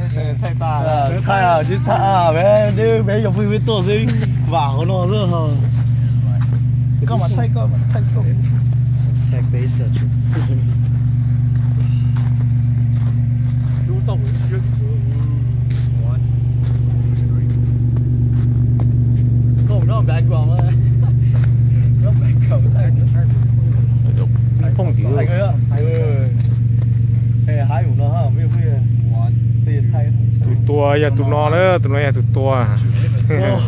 Thaij, tsis thaij, peb, peb cov phooj ywg peb tuaj xwb, vam hauv no xwb. Koj mas thaij, koj mas thaij tsis tau. Phooj ywg. Tus tua yog tus no na, tus no yog tus tua.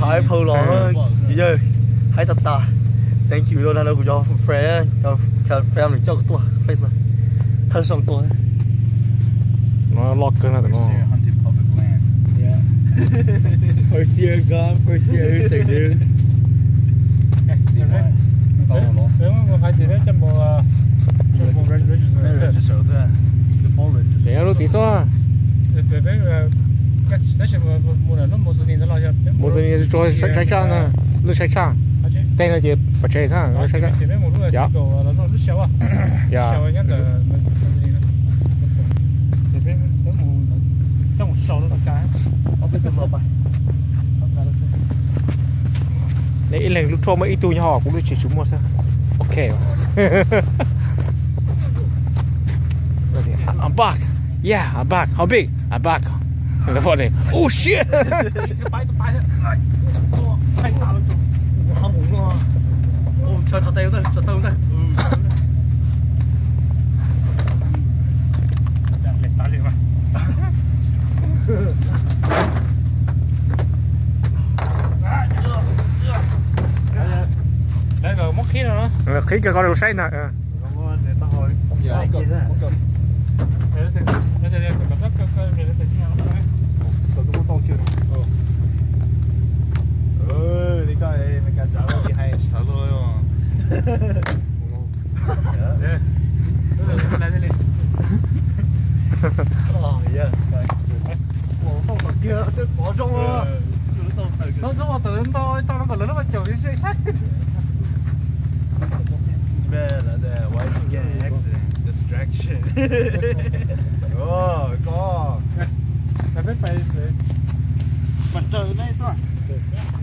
Haib phau los yawg, haib tag tag. Thank you, no, no, kuv cov friend, cov family coj kuv tuaj place no. Thawj xyoo tuaj. No loj kawg no tus no. First year gone, first year everything, dude. Ces lub tid xwb. Mus txog saib tshaj na, lub saib tshaj, tej no ces pov tseg xwb, saib tshaj. Yog. Yog. Neb ib leeg lub rhuaj muaj ib tug nyob hauv, kuv lub tsev tsis muaj xwb. Ok. I'm back. Yeah, I'm back. How big? I'm back. Oh shit. Qhib kiag ko rau saib ntag. Tau zoo tawm ntau tau no kom lawv lub caum li saib. Why did you get an accident? Distraction. Koj. Peb pais, mas raws ne xwb.